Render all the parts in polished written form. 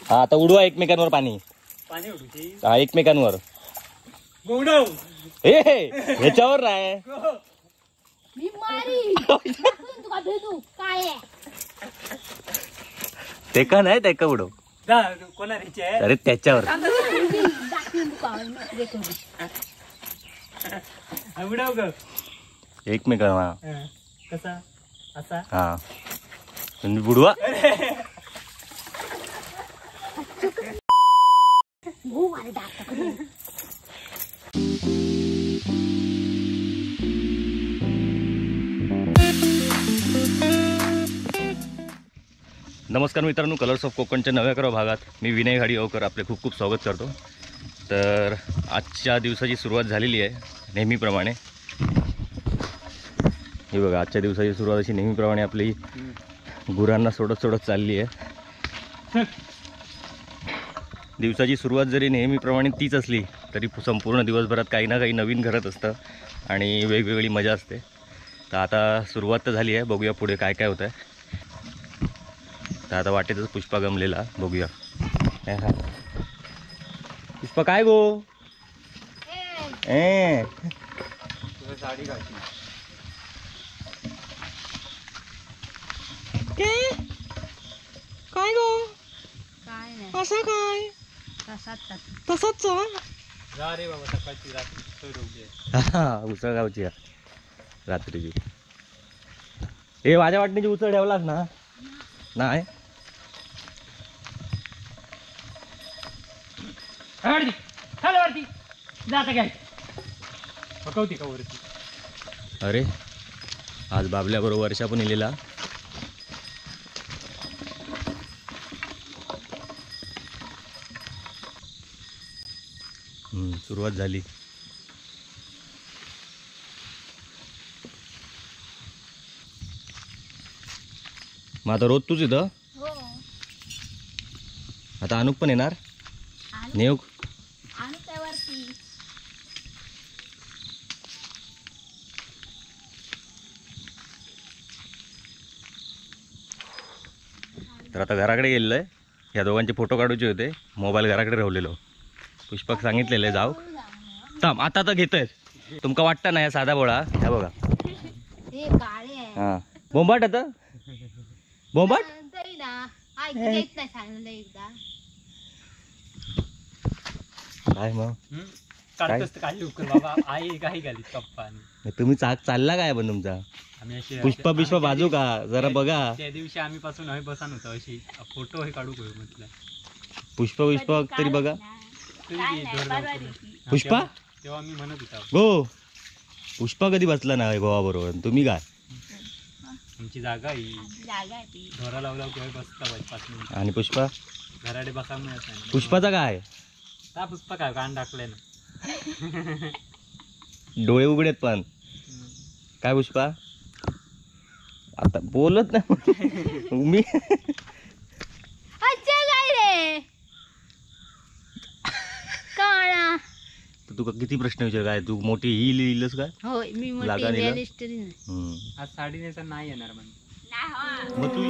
हा आता उडवा एकमेकांवर पाणी. पाणी उडवची? हा एकमेकांवर. उडव. ए ह्याच्यावर नाही. मी मारी तुका भेटू काय ते का नाही ते का उडव. अरे त्याच्यावर एकमेकांना कसा असा. हा बुडवा. नमस्कार मित्रांनो, कलर्स ऑफ कोकणच्या नव्या करा भागात मी विनय घाडीगावकर आपले खूप खूप स्वागत करतो. तर आजच्या दिवसाची सुरुवात झालेली आहे नेहमीप्रमाणे. हे बघा, आजच्या दिवसाची सुरुवात अशी नेहमीप्रमाणे आपली गुरांना सोडत सोडत चालली आहे. दिवसाची सुरुवात जरी नेहमीप्रमाणे तीच असली तरी संपूर्ण दिवसभरात काही ना काही नवीन घडत असतं आणि वेगवेगळी मजा असते. तर आता सुरुवात तर झाली आहे, बघूया पुढे काय काय होतं आहे. तर आता वाटेतच पुष्पा गमलेला, बघूया. पुष्पा काय गो ए काय गो असं काय तसाच रे बाबा. सकाळची उसळ गावची रात्रीची. ए माझ्या वाटणीची उसळ ठेवलास ना? नाही अरे आज बाबल्या बरोबर वर्षा पण इलेला. सुरुवात झाली. मग आता रोज तूच इथं? हो. आता अनुप पण येणार? नेऊक तर आता घराकडे गेलेलं आहे. ह्या दोघांचे फोटो काढूचे होते, मोबाईल घराकडे राहिलेलो. पुष्पक सांगितलेलं जाऊ थांब, आता तर घेतोय. तुमका वाटतं ना या साधा बोळा? ह्या बघा हा बोंबाट. आता बोंबाट काय मग तुम्ही चाक चालला काय पण तुमचा? पुष्पा बिष्पा बाजू का जरा बघा. त्या दिवशी आम्ही पासून हय बसान होतो, अशी फोटो हे काढू म्हटलं. पुष्पा पुष्पा तरी बघा. पुष्पा तेव्हा मी म्हणत होता गो पुष्पा कधी बसला ना गोवा बरोबर? तुम्ही काय आमची जागा आहे, ढोरा लावला की बसता 5 मिनिट. आणि पुष्पा घराडे बसा मिळत नाही. पुष्पाचा काय? त्या पुष्पा काय कान टाकले ना, डोळे उघडेत पण काय पुष्पा आता बोलत नाही मी. अच्छा काय रे काळा तुका किती प्रश्न विचार काय? तू मोठी ही लिहिलंस काय? हो मी मोठी नाही. आज साडी नेसा नाही येणार म्हणजे मग तू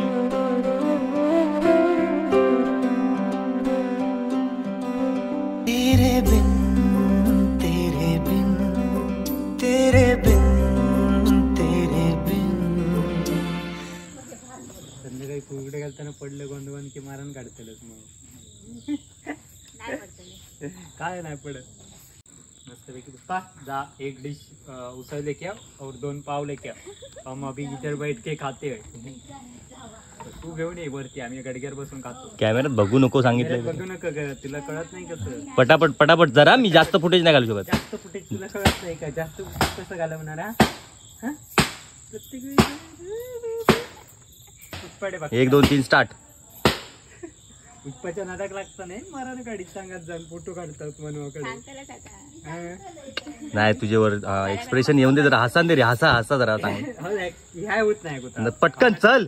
तेरे बिन तेरे बिन तेरे बिन तेरे बिन. संध्याकाळी कुरडे घालताना पडलं गोंधवन की मारण काढतेलच मग. काय नाही पडत. मस्तपैकी पुष्पा जा, एक डिश उसळ लेके आओ और 2 पाव लेके आओ. हम अभी इधर बैठ के खाते हैं. तू घेऊन ये वरती, आम्ही गडग्यावर बसून खातो. कॅमेऱ्यात बघू नको सांगितलं. बघू नको, तुला कळत नाही कसं. पटापट पटापट जरा, मी जास्त फुटेज नाही घालू शकत. जास्त फुटेज तुला कळत नाही का? जास्त कसं घालवणार? प्रत्येक 1 2 3 स्टार्ट. पुष्पाच्या नादाक लागता नाही, मरण गाडी सांगत जाऊन फोटो काढतात मनवाकडे. नाही तुझ्यावर एक्सप्रेशन येऊन दे जरा, हसा दे रे, हसा हसा जरा सांग. ह्या होत नाही पटकन चल,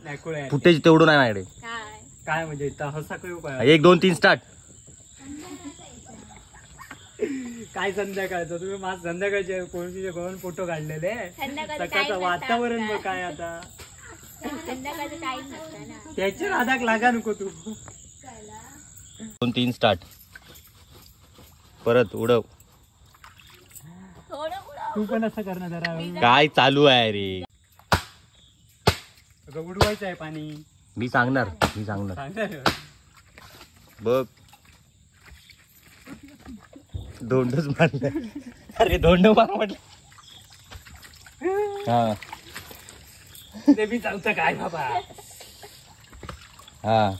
फुटेज तेवढं नाही माझ्याकडे. काय म्हणजे हसा काय? 1 2 3 स्टार्ट. काय संध्याकाळचं तुम्ही माझ संध्याकाळचे कोळशीचे गोवन फोटो काढलेले, सकाळचं वातावरण बघ काय आता. संध्याकाळचं टाइम नसतं ना. त्याच्या नादाक लागा नको तू. 2 3 स्टार्ट. परत उडव. तू पण असं कर ना जरा. काय चालू आहे रे? उडवायचं आहे पाणी. मी सांगणार, मी सांगणार. बघ धोंडच मारलं. अरे धोंड मार म्हटलं. हा ते मी सांगतो काय बाबा. हा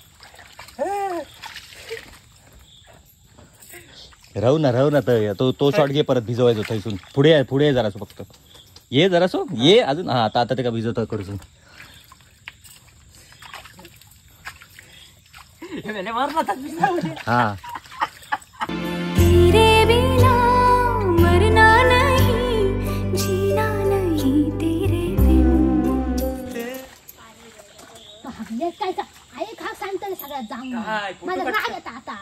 राहू ना, राहू ना. तर तो तो शॉट घे परत. भिजवायचो थैसून पुढे आहे, पुढे जरासो. फक्त ये जरासो, ये अजून. हा आता आता ते का भिजवतो कडसून. हा तेरे बिना मरना नहीं जीना नहीं तेरे बिन. काय आई खा सांगतो सगळ्यात जाऊन मला राग येता आता.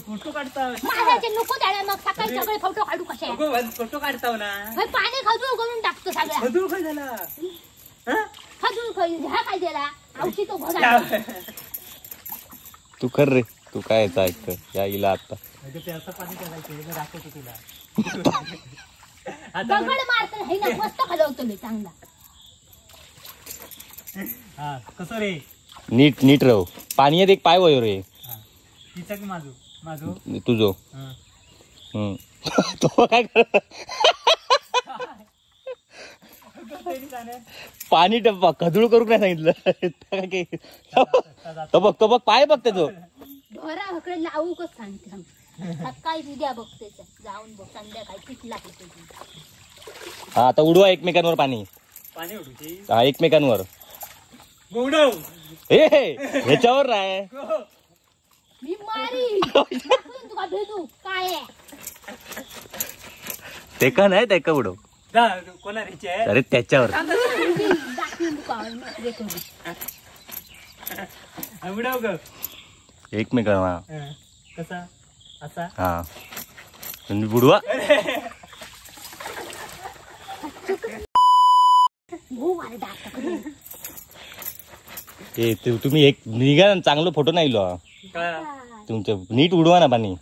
फोटो काढता माझ्याचे नको त्याला. मग सकाळी सगळे फोटो काढू कसे? फोटो काढताव ना. पाणी खजूर करून टाकतो सगळ्या. खजूर खय झाला? खजूर खय ह्या काय दिला औषध तो घोडा. तू कर रे, तू काय ऐकत या इला आता. ते असं पाणी करायचं मी दाखवतो तुला. दगड मारतो हे ना मस्त खजवतो मी चांगला. हा कसं रे? नीट नीट राहू. पाणी येत एक पाय वयो रे. माझो माझो तुझो. तो काय कर पाणी टप्पा खजूळ करू नाही सांगितलं. तो बघ, तो बघ पाय बघ त्याचो. ढोरा लावू कस सांगते. सकाळी उद्या बघते जाऊन बघ संध्याकाळी किती लागते. हा आता उडवा एकमेकांवर पाणी. पाणी उडवते हा एकमेकांवर. ए ह्याच्यावर राय. मी मारी तुका भेटू काय ते का नाही ते का उडव. अरे त्याच्यावर एकमेकांना कसा असा. हा बुडवा. ते तुम्ही एक निघा ना, चांगलं फोटो नाही लो तुमचं. नीट उडवा ना पाणी.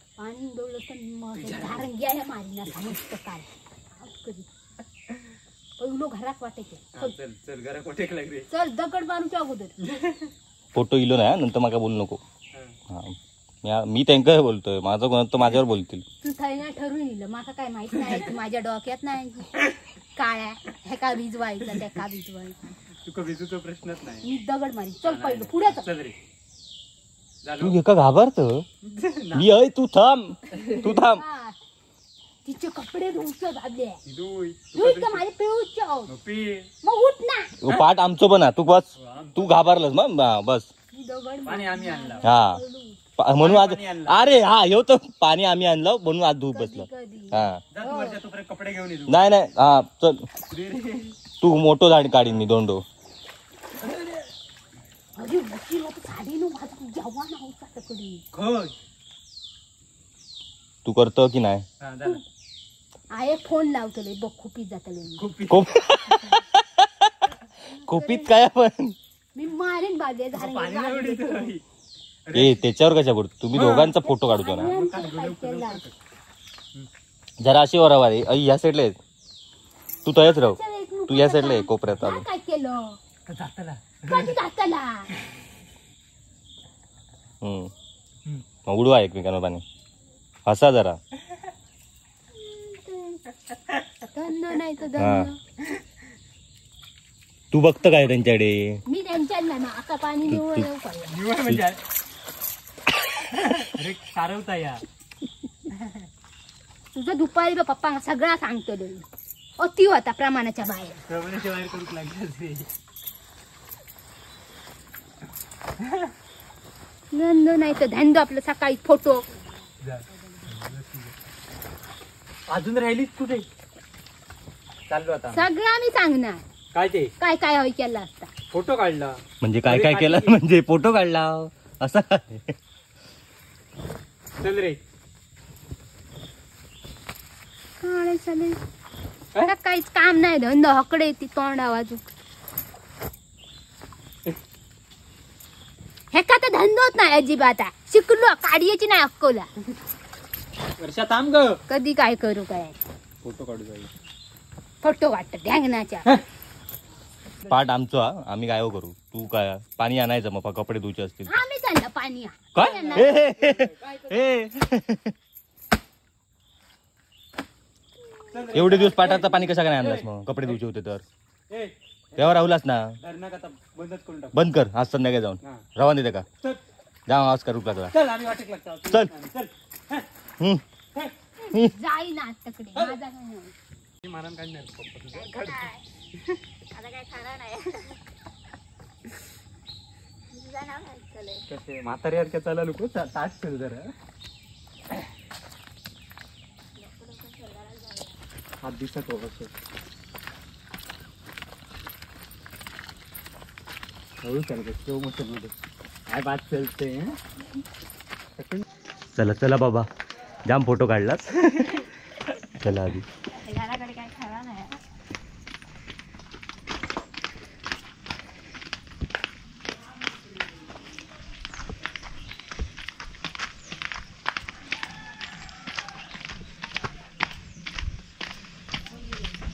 चल दगड मारूच्या अगोदर फोटो इलो ना नंतर माका बोलू नको. हा मी त्यांना बोलतोय, माझं कोण तर माझ्यावर बोलतील. तू थैना ठरवून इलं माका काय माहित नाही, माझ्या डोक्यात नाही काळ्या हे का भिजवायचं त्या का भिजवायचं. तुका भिजूचा प्रश्नच नाही. मी दगड मारी. चल पहिलं पुढे चल रे. तू एका घाबरत मी अय. तू थांब, तू थांब. तिचे कपडे धुवचे बाबले. धुई माझे पिळूचे. मग उठ ना. पाठ आमचं पण. तू बस, तू घाबरलस मग बस. पाणी आम्ही आणलं. हा म्हणून आज. अरे हा हे तर पाणी आम्ही आणलं म्हणून आज धूप बसलं. हा कपडे घेऊन. नाही नाही हा चल तू मोठो झाड काढीन मी दोंडो. तू करतो की नाही? आहे फोन लावतले बघ खोपीत जातले. खोपीत काय आपण? मी मारेन बाबे. ए त्याच्यावर कशा बोलतो? तुम्ही दोघांचा फोटो काढतो ना. जरा अशी वर रे. आई ह्या साईडला तू तयाच राहू. तू या साईडला ये कोपऱ्यात. आलो काय केलं? उडवा एकमेकांवर पाणी. हसा जरा. तू बघत काय त्यांच्याकडे? मी त्यांच्या नाही आता पाणी निवळ. अरे सारवता या तुझं दुपारी पप्पा सगळा सांगतो. अति होता प्रमाणाच्या बाहेर. प्रमाणाच्या बाहेर करूक लागला. नंद नाही तर धंदो आपलं सकाळी फोटो. अजून राहिलीच कुठे? चाललो आता सगळा मी सांगणार. काय ते काय काय होय केलं असता. फोटो काढला म्हणजे काय काय केलं म्हणजे फोटो काढला असा. चल रे. काय चालेल काहीच काम नाही धंदो हकडे ती तोंड आवाज. धंदोच नाही अजिबात. शिकलो काढियेची नाही अक्कोला. वर्षा थांब ग. कधी काय करू काय फोटो काढू जाईल. फोटो वाटत ढ्यांगणाच्या. पाठ आमचो हा, आम्ही काय करू तू काय पाणी आणायचं मग कपडे धुचे असतील. आम्ही चाललं पाणी काय एवढे दिवस पाटाचं पाणी कशा काय आणलास मग? कपडे धुचे होते तर तेव्हा राहुलास ना. बंद कर आज संध्याकाळी जाऊन रवान देते का जा आवाज करू लागला. चल जाईना तिकडे. म्हातारी सारख्या चाला लोक ताट चल जरा. हात दिसत हळू चालत स्लो मोशन मध्ये काय बात चलते. चला चला बाबा जाम फोटो काढलास. चला आधी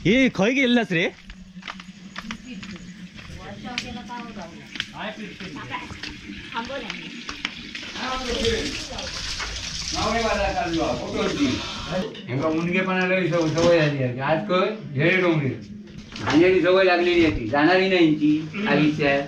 हे खय गेलास रे? मुंडगेपणाला सवय झाली आहे आज कळ झेडे डोंगरी धान्याची सवय लागलेली आहे ती जाणारी नाही ती आयुष्यात.